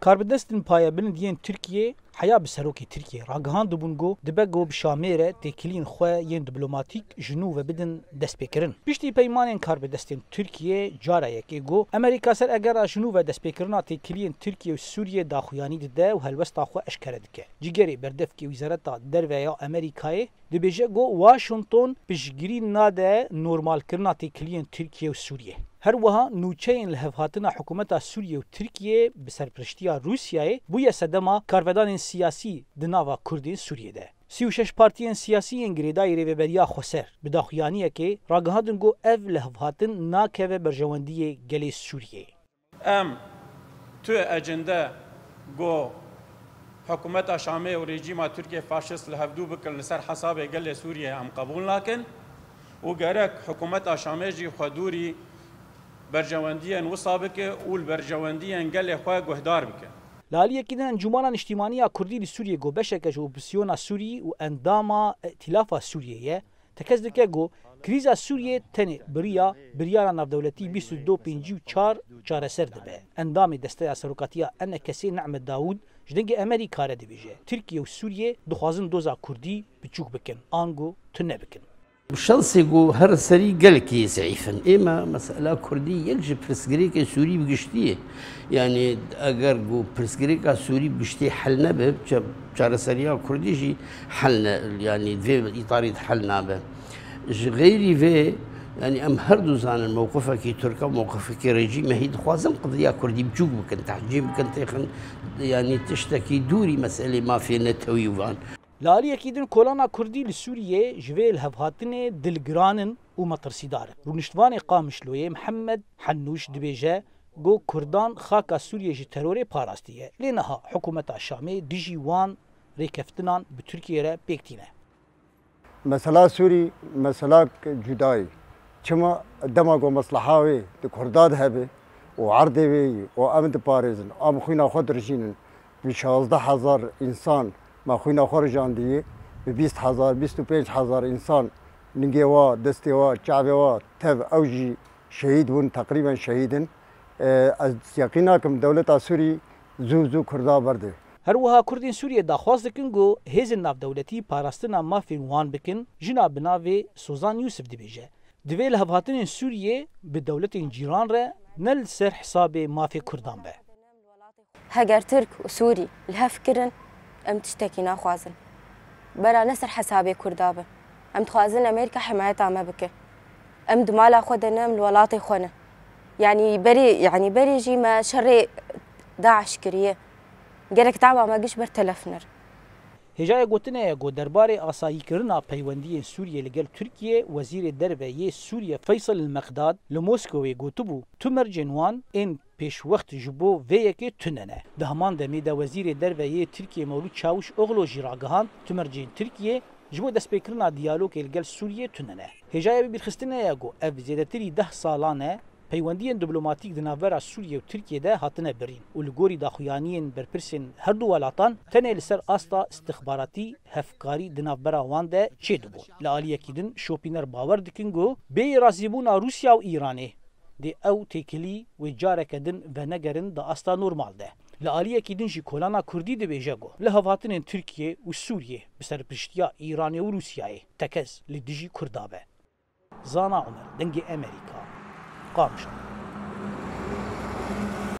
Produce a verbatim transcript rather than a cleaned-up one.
Karbidestên payebilind yên Tirkiyê heya bi serokê Tirkiyê ragihandibûn ku dibe ku bi Şamê re têkiliyên xwe yên diplomatîk ji nû ve bidin destpêkirin. Piştî peymanên karbidestên Tirkiyê cara yekê ku Amerîka ser egera ji nû ve destpêkirina têkiliyên Tirkiye û Sûriyê daxuyanî dide û helwesta xwe eşkere dike. Cîgerê berdevkê Wîzareta Derve ya Amerîkayê dibêje ku Washington piştgirî nade normalkirina têkiliyên Tirkiye û Sûriyê. Her wiha nûçeyên lihevhatina hikûmeta Sûriyê û Tirkiyê bi serpiriştiya Rûsyayê bûye sedema karvedanên siyasî di nava Kurdên Sûriyê de. Sî û şeş partiyên siyasî yên girêdayî Rêveberiya Xweser bi daxuyaniyekê ragihandin ku ev lihevhatin nakeve berjewendiyê gelê Sûriyê. Em tu ecinde ku hikûmeta Şamê û rejîma Tirkiyê faşist li hevdû bikin li ser hesabê gelê Sûriyê em qebûl nakin û gerek hikûmeta Şamê jî xwedûrî berjewendiyên wisa bike û li berjewendiyên gelê xwe guhdar bike. Li aliyekî din Encûmana Niştîmanî ya Kurdî li Sûriyê ku beşeke ji opozîsyona Sûrî û endama Îtîlafa Sûriyê ye, tekez dike ku krîza Sûriyê tenê bi riya biryara navdewletî bîst û du pêncî û çar çareser dibe. Endamê Desteya Serokatiya E N K'ê Nehmet Dawûd ji Dengê Amerîka re dibêje, Tirkiye û Sûriyê dixwazin doza Kurdî biçûk bikin, ango tune bikin. Şansê ku her serî gelekî zeyîf in. Ê me mesela Kurdî yek ji pirsgirêkê Sûrî bi giştî ye. Yanî eger ku pirsgirêka Sûrî bi giştî hel nebe, ça-, çareseriya Kurdî jî hel ne, yanî vê îtarî de hel nabe. Ji xeyrî vê, yanî em her du zanin mewqifekî Tirk û mewqifekî rejîmê hî dixwazin qediya Kurdî biçûk bikin, tehcîn bikin, têxin, yanî tiştekî dûrî meselê mafê netewî û van. Li aliyekî din kolana Kurdî li Sûriyê ji vê lihevhatinê dilgiran in û metirsîdar in. Rûniştvanê Qamişloyê Mihemed Hennûş dibêje, ku Kurdan xaka Sûriyê ji terorê parastiye. Lê niha hikûmeta Şamê dijî wan rêkeftinan bi Tirkiyê re pêk tîne. Mesela Sûrî, mesela cudayî. Çima dema ku mesleha wê di Kurda de hebe û erdê wê yî û em diparêzin, em xwîna xwe dirijînin, bi şazdeh hezar însan me xwîna xwe rijandiye, bi bîst hezar, bîst û pênc hezar însan ningê wa, destê wa, çavê wa tev, ew jî şehîd bûn, teqrîben şehîd in. E, ez yeqîn nakim dewleta Sûrî zû zû Kurda berde. Her wiha Kurdên Sûriyê daxwaz dikin ku hêzên navdewletî parastina mafên wan bikin. Jina bi navê Sozan Yûsif dibêje, divê lihevhatinên Sûriyê bi dewletên cîran re ne li ser hesabê mafê Kurdan be. Heger Tirk û Sûrî li hev kirin, em tiştekî naxwazin. Bera ne ser hesabê Kurda be. Em dixwazin Amerîka himayeta me bike. Em di mala xwe de ne, em li welatê xwe ne. Yanî berê, yanî berê jî me şerê DAIŞ kiriye. Gerek dava me giş ber telef nir. Hêjayê gotinê ye ku derbarê asayîkirina peywendiyên Sûriyê li gel Tirkiyê, Wezîrê Derve yê Sûriyê Feysel El-Meqdad li Moskowê gotibû, tu mercên wan ên pêşwext ji bo vê yekê tune ne. Di heman demê de Wezîrê Derve yê Tirkiyê Mewlût Çawûş Oglu jî ragihand, tu mercên Tirkiyê ji bo destpêkirina diyalogê li gel Sûriyê tune ne. Hêjayê bibîrxistinê ye ku ev zêdetirî deh salan e peywendiyên diplomatîk di navbera Sûriyê û Tirkiyê de hatine birîn û li gorî daxuyaniyên berpirsên her du welatan tenê li ser asta istixbaratî hevkarî di navbera wan de çêdibûn. Li aliyekî din şopîner bawer dikin ku bêyî razîbûna Rûsya û Îranê dê ew têkilî wê careke din venegerin di asta normal de. Li aliyekî din jî kolana Kurdî dibêje ku lihevhatinên Tirkiyê û Sûriyê bi serpiştiya Îranê û Rûsyayê tekez li dijî Kurda be. Zana Omer, Dengê Amerîka, Qamişlo.